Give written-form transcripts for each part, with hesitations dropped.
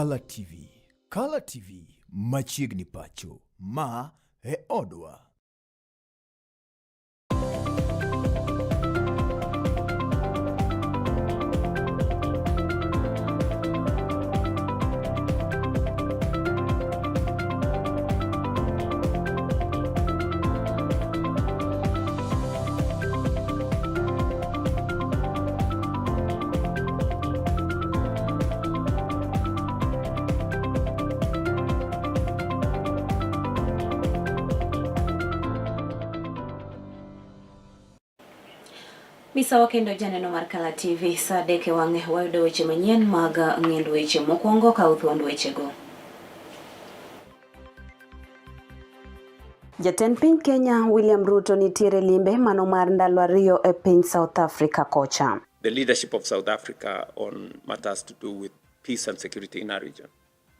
Kala TV. Kala TV machiegni pacho. Ma e odwa. Misawa kendo janeno mar Kala TV saa adek e wang'e wayudo weche manyien mag ng'ind weche. Mokwongo kaw thuond wechego. Jatend piny Kenya William Ruto nitiere limbe mano mar ndalo ariyo e piny South Africa kocha. The leadership of South Africa on matters to do with peace and security in our region.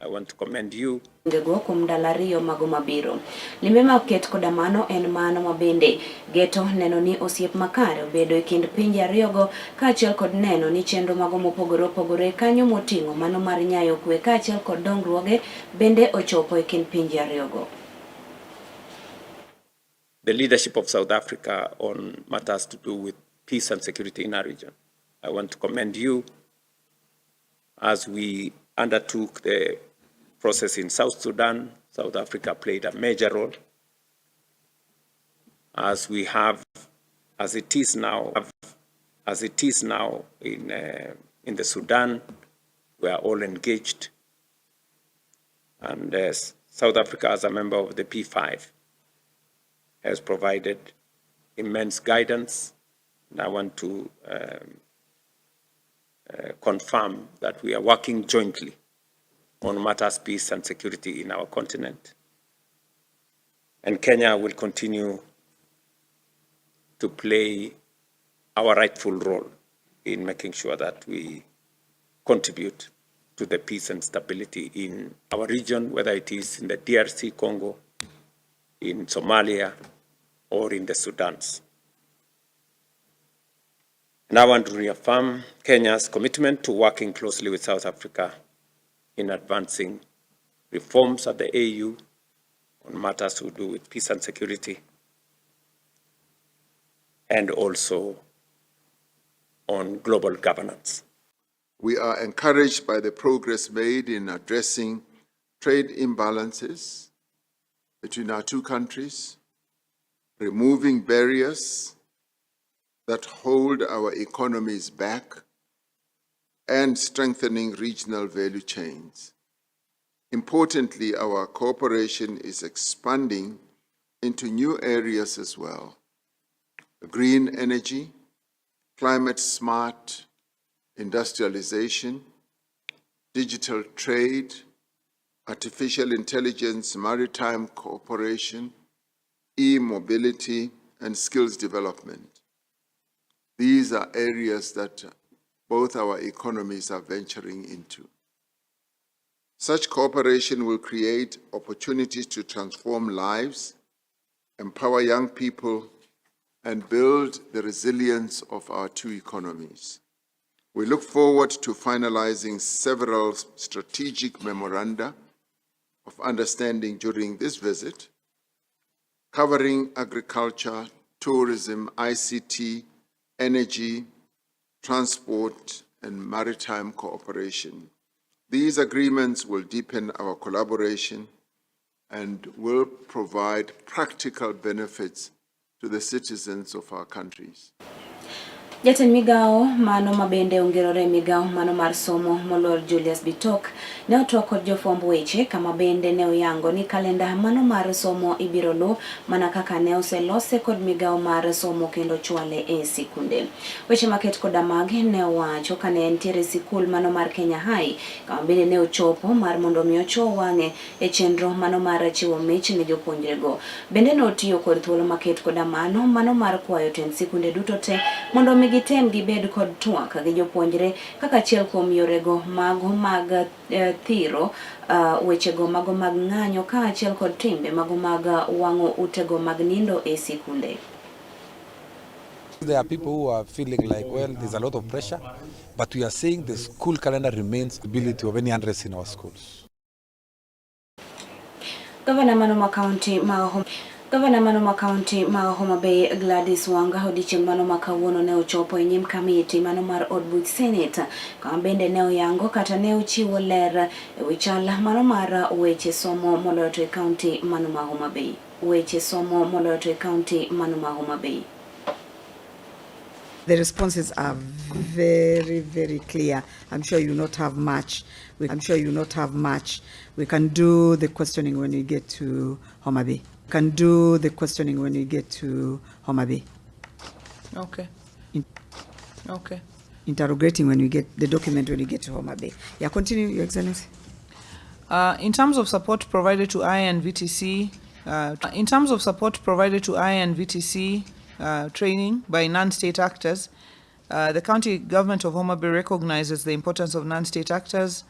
I want to commend you. Go kuom ndalo ariyo mago mabiro. Limbe ma oket koda mano en mano ma bende geto neno ni osiep makare obedo e kind pinje ariyogo kaachiel kod neno ni chenro mago mopogore opogore kanyo moting'o mano mar nyayo kwe kaachiel kod dongruoge bende ochopo e kind pinje ariyogo. The leadership of South Africa on matters to do with peace and security in our region. I want to commend you as we undertook the process in South Sudan. South Africa played a major role. As we have, as it is now, as it is now in, uh, in the Sudan, we are all engaged. And uh, South Africa, as a member of the P5, has provided immense guidance. And I want to um, uh, confirm that we are working jointly on matters peace and security in our continent. And Kenya will continue to play our rightful role in making sure that we contribute to the peace and stability in our region, whether it is in the DRC Congo, in Somalia, or in the Sudans. And I want to reaffirm Kenya's commitment to working closely with South Africa in advancing reforms at the AU on matters to do with peace and security, and also on global governance. We are encouraged by the progress made in addressing trade imbalances between our two countries, removing barriers that hold our economies back, and strengthening regional value chains. Importantly, our cooperation is expanding into new areas as well. Green energy, climate smart industrialization, digital trade, artificial intelligence, maritime cooperation, e-mobility, and skills development. These are areas that both our economies are venturing into. Such cooperation will create opportunities to transform lives, empower young people, and build the resilience of our two economies. We look forward to finalizing several strategic memoranda of understanding during this visit, covering agriculture, tourism, ICT, energy, transport, and maritime cooperation. These agreements will deepen our collaboration and will provide practical benefits to the citizens of our countries. Jatend migawo mano ma bende ongirore e migawo mano mar somo moluor Julius Bitok ne otwak kod jofwamb weche kama bende ne oyango ni kalenda mano mar somo ibiro luw mana kaka ne oselose kod migawo mar somo kendo chwale e sikunde. Weche maket koda magi ne owacho kane entiere e sikul mano mar Kenya High kama bende ne ochopo mar mondo mi ochuo wang'e e chenro mano mar chiwo mich ne jopuonjrego. Bende notiyo kod thuolo maket koda mano mano mar kwayo tend sikunde duto te mondo mi gitem gibed kod twak gi jopuonjre kaka achiel kuom yorego mago mag eh, thiro uh, wechego mago mag ng'anyo kaachiel kod timbe mago mag wang'o utego mag nindo e sikunde. There are people who are feeling like, well, there's a lot of pressure, but we are saying the school calendar remains the ability of any unrest in our schools. Gavana mano ma kaunti ma Homa Bay Gladys Wanga odiochieng' mano ma kawuono ne ochopo e nyim kamiti mano mar od buch Senate kama bende ne oyango kata ne ochiwo ler e wi chal mano mar weche somo moloyo to e kaunti mano ma Homa Bay. Weche somo moloyo to e kaunti mano ma Homa Bay. The responses are very, very clear. I'm sure you not have much. I'm sure you not have much. We can do the questioning when we get to Homa Bay. Can do the questioning when we get to Homa Bay. Okay. Okay. Interrogating when we get the document when we get to Homa Bay. Yeah, continue, Your Excellency. In terms of support provided to INVTC, in terms of support provided to INVTC training by non-state actors, the county government of Homa Bay recognizes the importance of non-state actors,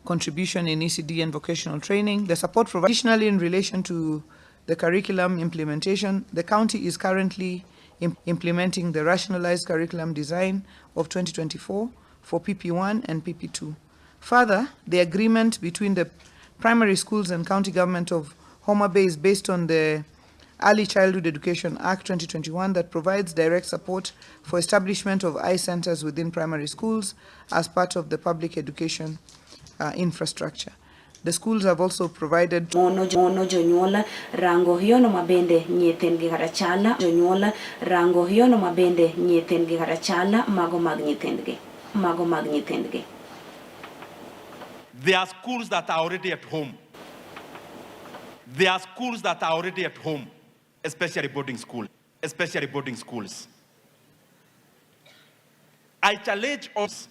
contribution in ECD and vocational training. The support provided additionally in relation to the curriculum implementation, the county is currently implementing the rationalized curriculum design of 2024 for PP1 and PP2. Further, the agreement between the primary schools and county government of Homa Bay is based on the Early Childhood Education Act 2021 that provides direct support for establishment of I-centers within primary schools as part of the public education infrastructure. The schools have also provided mono jonyuol rango yono mabende nyithindgi kata chala jonyuol rango yono mabende nyithindgi kata chala mago mag nyithindgi mago mag nyithindgi. There are schools that are already at home. There are schools that are already at home, especially boarding school, especially boarding schools. I challenge us.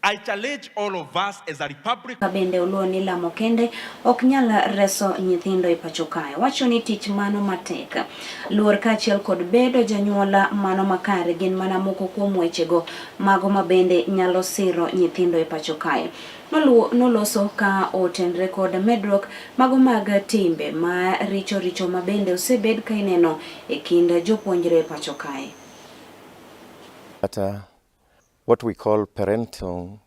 I challenge all of us as a republic. Bende oluo ni lamo kende ok nyal reso nyithindo e pacho kae. Wacho ni tich mano matek. Luor kaachiel kod bedo janyuola mano makare gin mana moko kuom wechego mago mabende nyalo siro nyithindo e pacho kae. Noloso ka otenre kod medruok mago mag timbe ma richo richo mabende osebed ka ineno e kind jopuonjre e pacho kae. What we call parental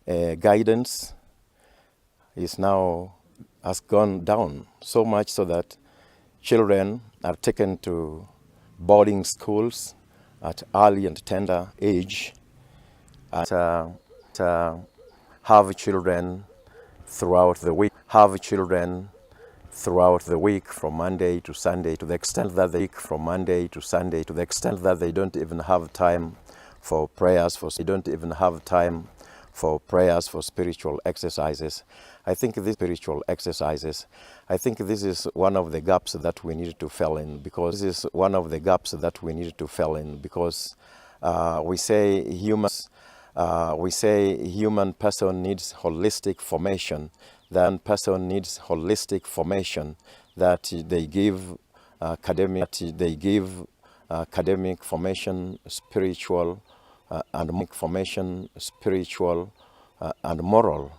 guidance is now has gone down so much so that children are taken to boarding schools at early and tender age, and have children throughout the week, have children throughout the week from Monday to Sunday, to the extent that they from Monday to Sunday, to the extent that they don't even have time for prayers, for they don't even have time for prayers, for spiritual exercises. I think this spiritual exercises, I think this is one of the gaps that we need to fill in, because this is one of the gaps that we need to fill in, because we say humans, we say human person needs holistic formation. Then person needs holistic formation that they give academic, they give academic formation, spiritual and formation, spiritual and moral,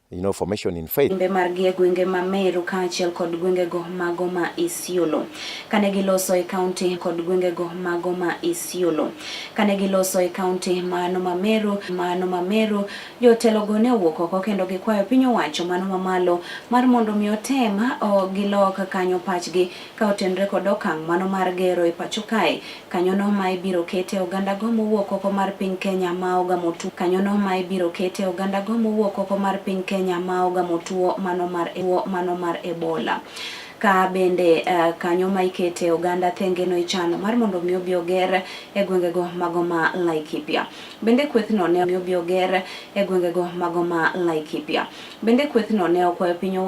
you know, formation in faith. Timbe margi e gwenge ma Meru kaachiel kod gwengego mago ma Isiolo. Kane giloso e kaunti kod gwengego mago ma Isiolo. Kane giloso e kaunti mano ma Meru, jotelogo ne owuok oko kendo gikwayo piny owacho mano mamalo mar mondo mi otem gilok kanyo pachgi ka otenre kod okang' mano mar gero e pacho kae. Kanyono ma ibiro kete ogandago mowuok oko mar piny Kenya ma ogamo tuo. Kanyono ma ibiro kete ogandago mowuok oko mar piny Kenya ma ogamo tuo mano mar Ebola. Ka bende kanyo ma ikete oganda thenge no ichano mar mondo mi obi oger e gwengego mago ma Laikipia. Bende kwethno ne obi oger e gwengego mago ma Laikipia. Bende kwethno ne okwayo piny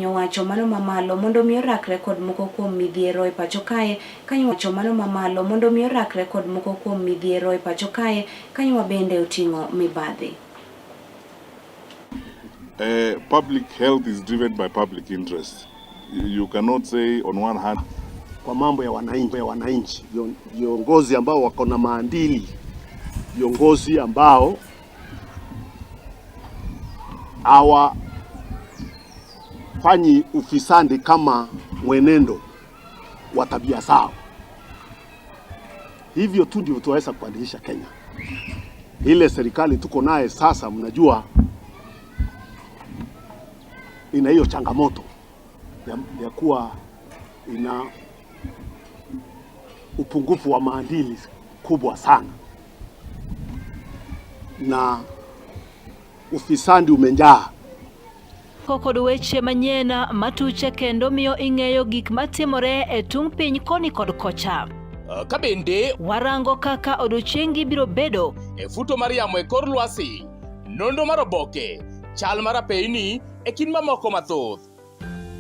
owacho mano mamalo mondo mi orakre kod moko kuom midhiero e pacho kae kanyo wacho mano mamalo mondo mi orakre kod moko kuom midhiero e pacho kae kanyo ma bende oting'o mibadhi. Public health is driven by public interest. You cannot say on one hand kwa mambo ya wananchi, viongozi ambao wako na maadili, viongozi ambao hawafanyi ufisadi kama mwenendo. wa tabia zao. Hivyo tu ndivyo tuweza kubadilisha Kenya. Ile serikali tuko naye sasa, mnajua ina hiyo changamoto ya kuwa ina upungufu wa maadili kubwa sana na ufisadi umejaa. Kod weche manyien matuche kendo miyo ing'eyo gik matimore e tung' piny koni kod kocha. Ka bende warango kaka odiochiengi biro bedo e futo mar yamo e kor lwasi, nonro mar oboke, chal mar apeyni e kind mamoko mathoth.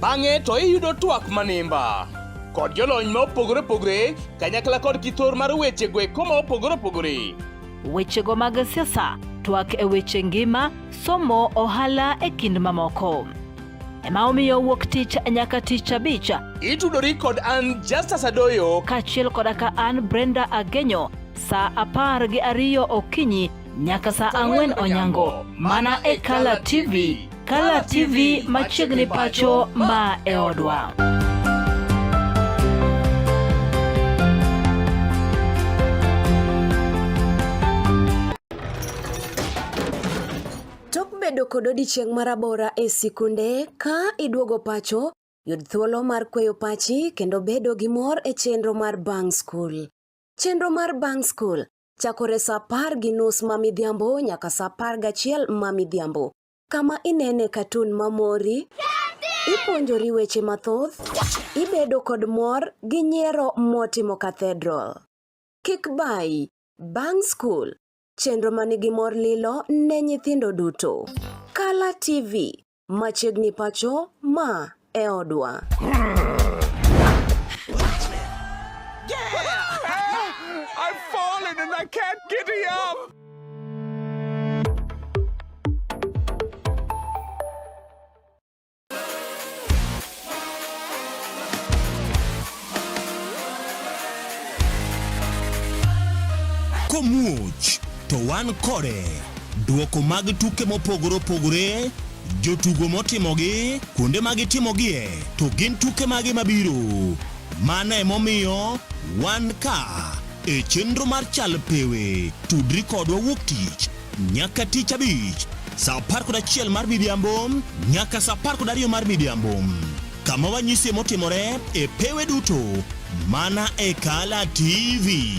Bang'e to iyudo twak manimba kod jolony ma opogore opogore kanyakla kod kithor mar weche go eko ma opogore opogore. Wechego mag siasa, twak e weche ngima, somo, ohala e kind mamoko. Ema omiyo wuok tich nyaka tich abich. Itudori kod an Justus Adoyo kaachiel koda ka an Brenda Agenyo saa 12 okinyi nyaka saa 4 onyango mana e Kala TV. Kala TV machiegni pacho ma e odwa. Tok bedo kod odiechieng' marabora e sikunde, ka iduogo pacho, yud thuolo mar kweyo pachi kendo bedo gi mor e chenro mar Bang' Skul. Chenro mar Bang' Skul chakore saa 10:30 ma midhiambo nyaka saa 11 ma midhiambo, kama inene katun mamori, ipuonjori weche mathoth, ibedo kod mor gi nyiero motimo cathedral. Kik bayi, Bang' Skul, chenro manigi mor lilo ne nyithindo duto. Kala TV, machiegni pacho ma e odwa. I've fallen and I can't get up. Komuoch to wan kode. Duoko mag tuke mopogore opogore, jotugo motimogi, kuonde ma gitimogie, to gin tuke mage mabiro. Mano emomiyo wan ka e chenro mar Chal Pewe. Tudri kodwa wuok tich nyaka tich abich saa 11 mar midhiambo nyaka saa 12 mar midhiambo kama wanyisie motimore e pewe duto mana e Kala TV.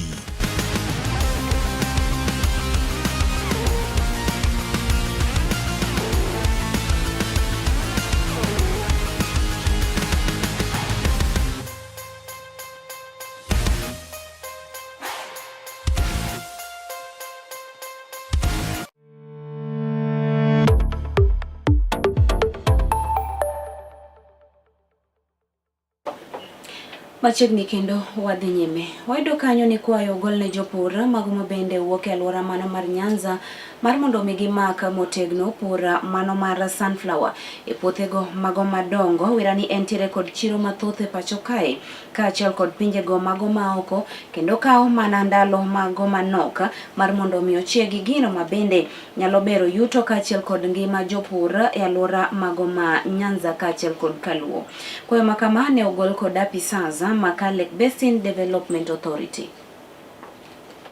Machiegni kendo wadhi nyime. Wayudo kanyo ni kwayo ogol ne jopur mago ma bende wuok e alwora mano mar Nyanza mar mondo mi gimak motegno pur mano mar sunflower e puothego mago madongo. Wira ni entiere kod chiro mathoth e pacho kae kaachiel kod pinjego mago maoko kendo kawo mana ndalo mago manok mar mondo mi ochiegi gino ma bende nyalo bero yuto kaachiel kod ngima jopur e alwora mago ma Nyanza kaachiel kod Kaluo. Kwayo ma kama ne ogol kod apisas ma Lake Basin Development Authority.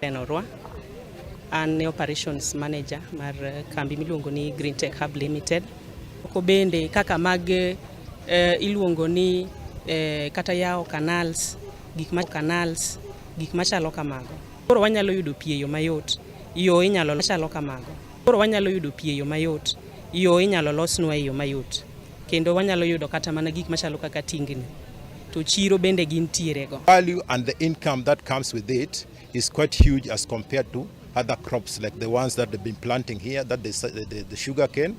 Orwa. An e operations manager mar kambi miluongo ni Green Tech Hub Limited. Moko bende kaka mag iluongo ni kata yawo canals, gik ma canals, gik machalo kamago. Koro wanyalo yudo pi e yo mayot. Yo inyalo chalo kamago. Koro wanyalo yudo pi e yo mayot. Yo inyalo losnwa e yo mayot. Kendo wanyalo yudo kata mana gik machalo kaka tingni. To chiro bende gintiere go. Value and the income that comes with it is quite huge as compared to other crops like the ones that they've been planting here, that the sugar cane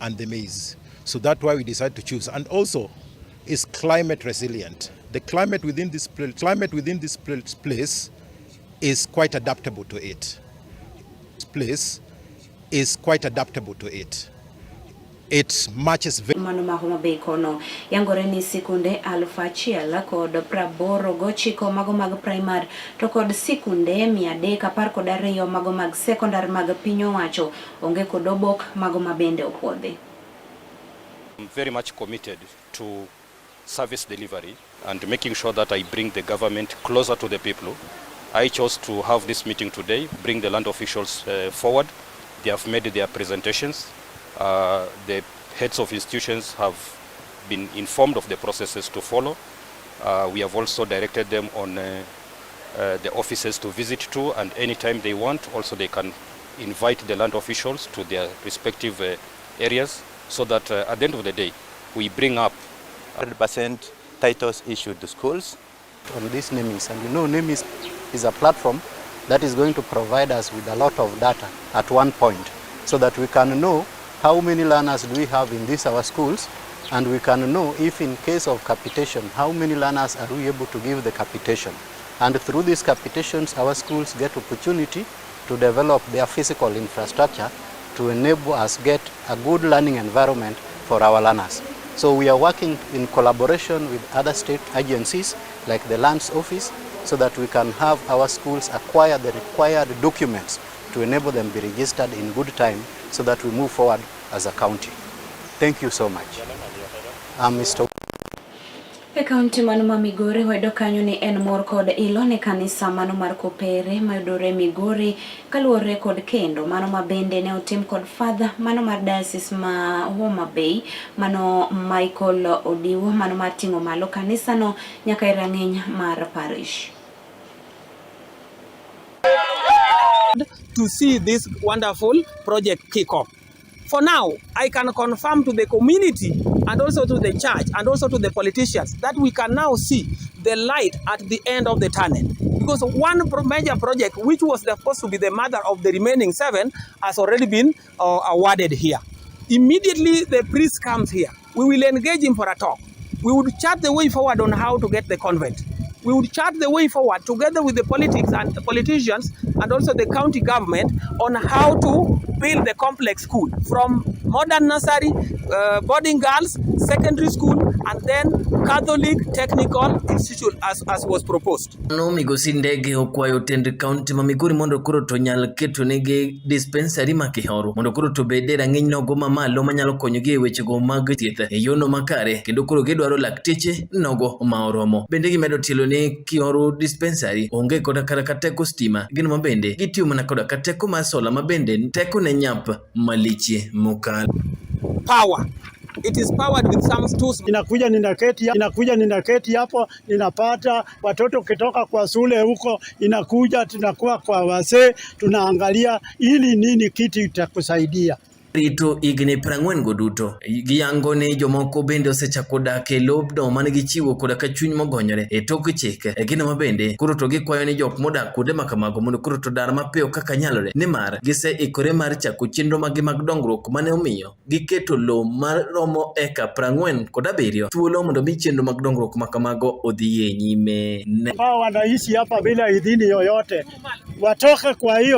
and the maize. So that's why we decided to choose. And also, it's climate resilient. The climate within this place is quite adaptable to it. This place is quite adaptable to it. It matches very Mano ma Homa Bay kono yangore ni sikunde 1089 mago mag primary to kod sikunde 312 mago mag secondary mag piny owacho onge kod obok mago ma bende opuodhi. I'm very much committed to Service delivery and making sure that I bring the government closer to the people, I chose to have this meeting today, bring the land officials forward. They have made their presentations. The heads of institutions have been informed of the processes to follow. We have also directed them on the offices to visit to, and anytime they want, also they can invite the land officials to their respective areas so that at the end of the day, we bring up 100% titles issued to schools. On this NEMIS, and you know NEMIS is a platform that is going to provide us with a lot of data at one point so that we can know how many learners do we have in these our schools, and we can know if in case of capitation, how many learners are we able to give the capitation. And through these capitations, our schools get opportunity to develop their physical infrastructure to enable us get a good learning environment for our learners. So we are working in collaboration with other state agencies like the Lands Office so that we can have our schools acquire the required documents to enable them be registered in good time so that we move forward as a county. Thank you so much. I'm Mr. E kaunti mano ma Migori wayudo kanyo ni en mor kod ilo ne kanisa mano mar Kopere mayudore Migori kaluwore kod kendo mano ma bende ne otim kod Father mano mar Diocese ma Homa Bay mano Michael Odiwo mano mar ting'o malo kanisano nyaka e rang'iny mar parish. To see this wonderful project kick off. For now, I can confirm to the community and also to the church and also to the politicians that we can now see the light at the end of the tunnel. Because one major project, which was supposed to be the mother of the remaining seven, has already been awarded here. Immediately the priest comes here, we will engage him for a talk. We would chart the way forward on how to get the convent. We would chart the way forward together with the politics and the politicians and also the county government on how to build the complex school from modern nursery, boarding girls, secondary school, and then Catholic Technical Institute as was proposed. No migosi Ndege okwayo tend kaunti ma Migori mondo koro to nyal keto negi dispensary ma Kihoro mondo koro to bed e rang'iny nogo mamalo manyalo konyogi e wechego mag thieth e yono makare kendo koro gidwaro lakteche nogo ma oromo. Bende gimedo tielo ni Kihoro dispensary onge koda kata ka teko stima gin ma bende gitiyo mana koda ka teko mar sola ma bende teko ne nyap malich mokalo. Power. It is powered with some tools. Inakuja ninaketi hapo, ninapata watoto kitoka kwa shule huko, inakuja tunakuwa kwa wazee, tunaangalia ili nini kitu itakusaidia. Rito higni 40 go duto giyango ni jomoko bende osechako dak e lobno mane gichiwo koda ka chuny mogonyore e tok chik e gino ma bende koro to gikwayo ni jok modak kuonde ma kamago mondo koro to dar mapiyo kaka nyalore nimar giseikore mar chako chenro magi mag dongruok mane omiyo giketo lowo maromo eka 47 thuolo mondo mi chenro mag dongruok ma kamago odhi e nyime. Ambao wanaishi hapa bila idhini yoyote watoke kwa hiyo.